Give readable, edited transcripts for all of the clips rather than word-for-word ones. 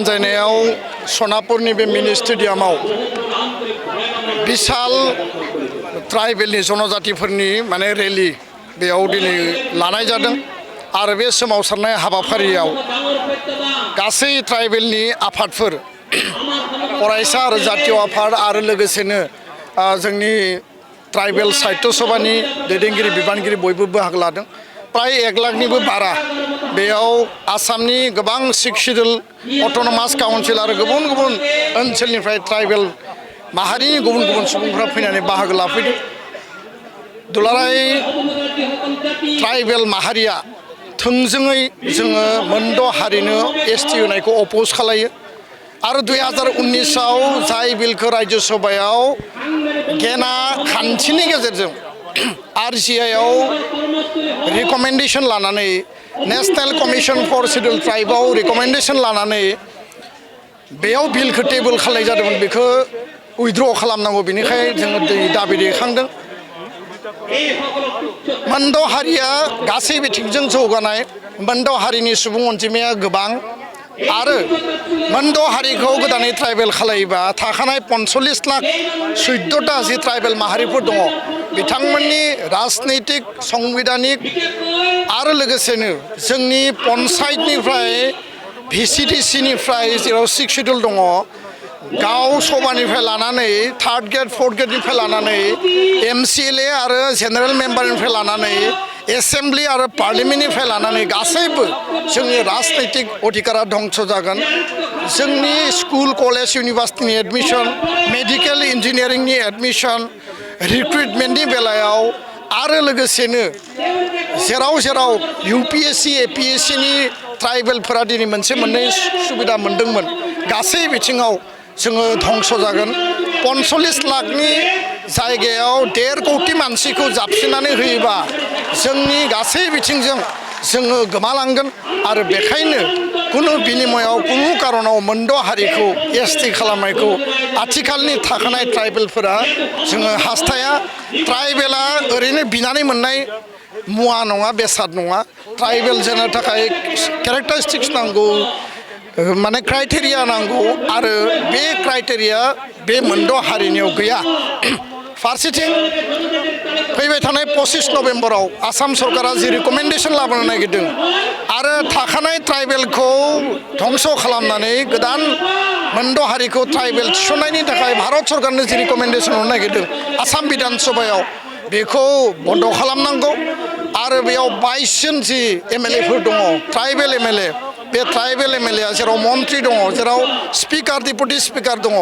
सानजायनायाव सनापुरनि बे मिनि स्टेडियामाव विशाल ट्राइबेलनि जनजातिफोरनि माने रेलि बेयाव दिनै लानाय जादों आरो बे सोमावसारनाय हाबाफारियाव गासै ट्राइबेलनि आफादफोर फरायसा आरो जातीय आफाद आरो लोगोसेनो जोंनि ट्राइबेल साहित्य सभानि दैदेनगिरि बिबानगिरि बयबो बाहागो लादों प्राय 1 लाखनिबो बारा बेयाव आसामनि गोबां 6 शिड्युल अट'नमास काउन्सिल आरो गुबुन गुबुन ओनसोलनिफ्राय ट्राइबेल माहारिनि गुबुन गुबुन सुबुंफोरा फैनानै बाहागो लाफैदों दुलाराय ट्राइबेल माहारिया थोंजोङै जोङो मोनद' हारिनो एसटि होनायखौ अपोज खालायो आरो 2019 आव जाय बिलखौ राज्य सभायाव गेना खान्थिनि गेजेरजों RCI आव रिकमेन्डेसन लानानै नेशनेल कमिसन फर शिड्युल ट्राइबाव रिकमेन्डेसन लानानै बेयाव बिलखौ टेबोल खालामनाय जादोंमोन बेखौ उइथड्र खालामनांगौ बेनिखायनो जोङो दाबि दैखांदों मोनद' हारिया गासै बिथिंजों जौगानाय मोनद' हारिनि सुबुं अनजिमाया गोबां आरो मोनद' हारिखौ गोदानै ट्राइबेल खालायोबा थाखानाय 45 लाख 14टा जि ट्राइबेल माहारिफोर दङ बिथांमोननि राजनैतिक संविधानिक आरो लोगोसेनो जोंनि पन्सायतनिफ्राय VCDCनिफ्राय जेराव 6 शिड्युल दङ गाव सभानिफ्राय लानानै 3rd ग्रेड 4th ग्रेडनिफ्राय लानानै MCLA आरो जेनेरेल मेम्बारनिफ्राय लानानै एसेम्बलि आरो पार्लियामेन्टनिफ्राय लानानै गासैबो जोंनि राजनैतिक अधिकारा धंस जागोन जोंनि स्कुल कलेज इउनिभार्सिटिनि एडमिशन मेडिकेल इन्जिनियारिंनि एडमिशन रिक्रुटमेन्टनि बेलायाव आरो लोगोसेनो जेराव जेराव UPSC APSCनि ट्राइबेलफोरा दिनै मोनसे मोननै सुबिदा मोन्दोंमोन गासै बिथिङाव जोङो धंस जागोन 45 लाखनि जायगायाव 1.5 कोटि मानसिखौ जाबसिननानै होयोबा जोंनि गासै बिथिंजों जोङो गोमालांगोन आरो बेखायनो कुनु बिनिमयाव कुनु कारनाव मोनद' हारिखौ एसटि खालामनायखौ आथिखालनि थाखानाय ट्राइबेलफोरा जोङो हास्थाया ट्राइबेला ओरैनो बिनानै मोननाय मुवा नङा बेसाद नङा ट्राइबेल जानो थाखाय केरेक्टारिस्टिक्स नांगौ माने क्राइटेरिया नांगौ आरो बे क्राइटेरिया बे मोनद' हारिनियाव गैया फारसेथिं फैबाय थानाय 25 नभेम्बराव आसाम सरकारा जि रिकमेन्डेसन लाबोनो नागिरदों आरो थाखानाय ट्राइबेलखौ धंस खालामनानै गोदान मोनद' हारिखौ ट्राइबेल थिसननायनि थाखाय भारत सरकारनो जि रिकमेन्डेसन होनो नागिरदों आसाम बिधान सभायाव बेखौ बन्द खालामनांगौ आरो बेयाव 22 जन जि MLA फोर दङ ट्राइबेल MLA बे ट्राइबेल MLA जेराव मन्त्रि दङ जेराव स्पिकार डिपुटि स्पिकार दङ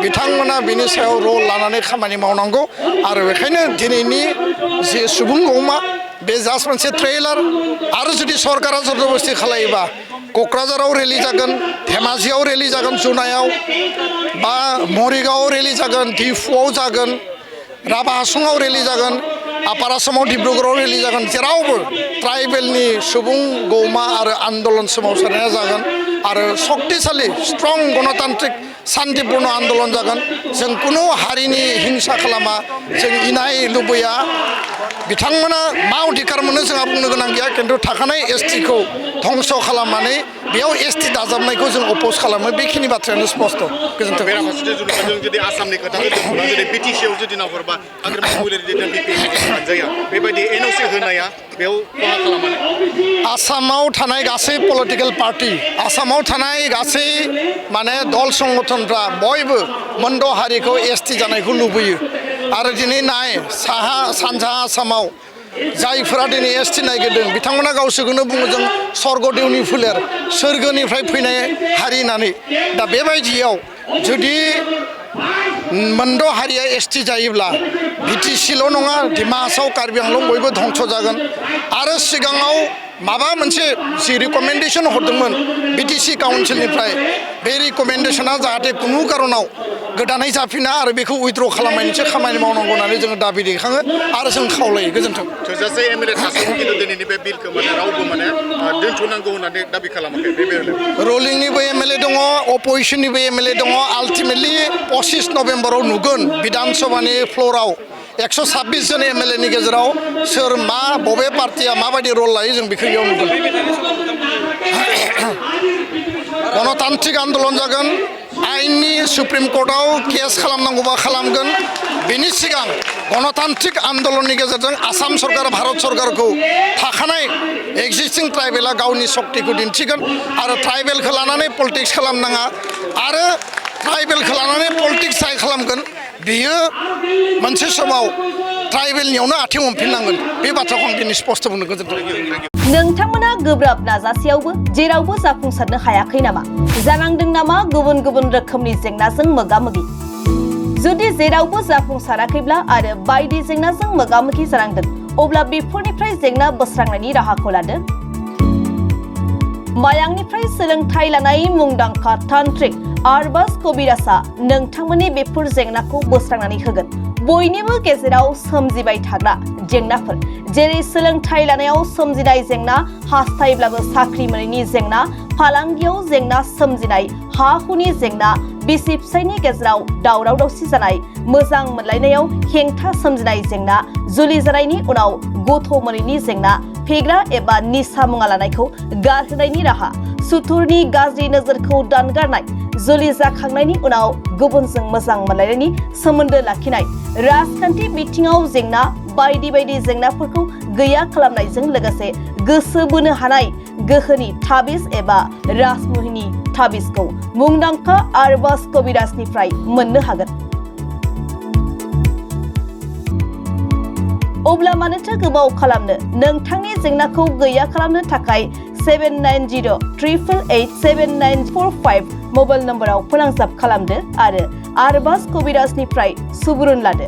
बिथांमोना बिनि सायाव रल लानानै खामानि मावनांगौ आरो बेखायनो दिनैनि जि सुबुं गौमा बे जास्ट मोनसे ट्रेलार आरो जुदि सरकारा जबरदस्ति खालायोबा क'क्राझाराव रेलि जागोन धेमाजियाव रेलि जागोन जुनायाव बा मरिगावआव रेलि जागोन डिफुआव जागोन राभा हासङाव रेलि जागोन आपार आसामाव डिब्रुगड़आव रेलि जागोन जेरावबो ट्राइबेलनि सुबुं गौमा आरो आन्दलन सोमावसारनाया जागोन आरो शक्तिशाली स्ट्रं गणतान्त्रिक शान्तिपूर्ण आन्दलन जागोन जों कुनु हारिनि हिंसा खालामा जों इनाय लुबैया बिथांमोना मा अधिकार मोनो जोंहा बुंनो गोनां गैया खिन्थु थाखानाय एसटिखौ धंस खालामनानै बेयाव एसटि दाजाबनायखौ जों अपोज खालामो बेखिनि बाथ्रायानो स्पष्ट गोजोन्थों जुदि आसामनि खोथाखौ दोनथ'ना जुदि BTC आव जुदि नाहरबा बेबायदि NOC होनाया बेयाव खहा खालामो आसामाव थानाय गासै पलिटिकेल पार्टी आसामाव थानाय गासै माने दल संगठनफ्रा बयबो मोनद' हारिखौ एसटि जानायखौ लुबैयो आरो दिनै नाय साहा सानजा आसामाव जायफोरा दिनै एसटि नागिरदों बिथांमोना गावसोरखौनो बुङो जों स्वर्गदेवनि फोलेर सोरगोनिफ्राय फैनाय हारि होननानै दा बेबायदियाव जुदि मोनद' हारिया एसटि जायोब्ला BTCल' नङा डिमा हासाव कार्बि आंलं बयबो धंस जागोन आरो सिगाङाव माबा मोनसे जि रिकमेन्डेसन हरदोंमोन BTC काउन्सिलनिफ्राय बे रिकमेन्डेसना जाहाथे कुनु कारनाव गोदानै जाफिना आरो बेखौ उइथड्र खालामनायनिसो खामानि मावनांगौ होननानै जोङो दाबि दैखाङो आरो जों खावलायो गोजोन्थों थोजासे MLA थासारि खिन्थु दिनैनि बे बिलखौ माने रावबो माने दोनथ'नांगौ होननानै दाबि खालामाखै बे रुलिंनिबो MLA दङ अपोजिसननिबो MLA दङ आल्टिमेटलि 25 नभेम्बराव नुगोन बिधान सभानि फ्ल'राव 126 जन MLA नि गेजेराव सोर मा बबे पार्टिया माबायदि रल लायो जों बेखौ इयाव नुगोन गणतान्त्रिक आन्दलन जागोन आइननि सुप्रिम कर्टआव केस खालामनांगौबा खालामगोन बेनि सिगां गणतान्त्रिक आन्दलननि गेजेरजों आसाम सरकार भारत सरकारखौ थाखानाय एक्जिस्टिं ट्राइबेला गावनि शक्तिखौ दिन्थिगोन आरो ट्राइबेलखौ लानानै पलिटिक्स खालामनाङा आरो ट्राइबेलखौ लानानै पलिटिक्स जाय खालामगोन बियो मोनसे समाव ट्राइबेलनियावनो आथिं हमफिननांगोन बे बाथ्राखौ आं दिनै स्पष्ट बुंनो गोजोनथों। नोंथांमोना गोब्राब नाजासेयावबो जेरावबो जाफुंसारनो हायाखै नामा? जानांदों नामा गुबुन गुबुन रोखोमनि जेंनाजों मोगा-मोगि? जुदि जेरावबो जाफुंसाराखैब्ला आरो बायदि जेंनाजों मोगा-मोगि जानांदों अब्ला बेफोरनिफ्राय जेंना बोस्रांनायनि राहाखौ लादो। मायांनिफ्राय सोलोंथाइ लानाय मुंदांखा तान्त्रिक आरबाज कबिराजआ नोंथांमोननि बेफोर जेंनाखौ बोस्रांनानै होगोन। बयनिबो गेजेराव सोमजिबाय थाग्रा जेंनाफोर जेरै सोलोंथाइ लानायाव सोमजिनाय जेंना, हास्थायब्लाबो साख्रि मोनैनि जेंना, फालांगियाव जेंना सोमजिनाय, हा हुनि जेंना, बिसि फिसायनि गेजेराव दावराव दावसि जानाय, मोजां मोनलायनायाव हेंथा सोमजिनाय जेंना, जुलि जानायनि उनाव गथ' मोनैनि जेंना, फेग्रा एबा निसा मुवा लानायखौ गारहोनायनि राहा, सुथुरनि गाज्रि नोजोरखौ दानगारनाय, जुलि जाखांनायनि उनाव गुबुनजों मोजां मोनलायनायनि सोमोन्दो लाखिनाय, राजखान्थि बिथिङाव जेंना बायदि बायदि जेंनाफोरखौ गैया खालामनायजों लोगोसे गोसो बोनो हानाय गोहोनि ताबिज एबा राजमुहिनि ताबिजखौ मुंदांखा आरबाज कबिराजनिफ्राय मोननो हागोन। अब्ला मानोथो गोबाव खालामनो? नोंथांनि जेंनाखौ गैया खालामनो थाखाय 7908887945 मबाइल नम्बराव फोनांजाब खालामदो आरो आरबाज कबिराजनिफ्राय सुबुरुन लादो।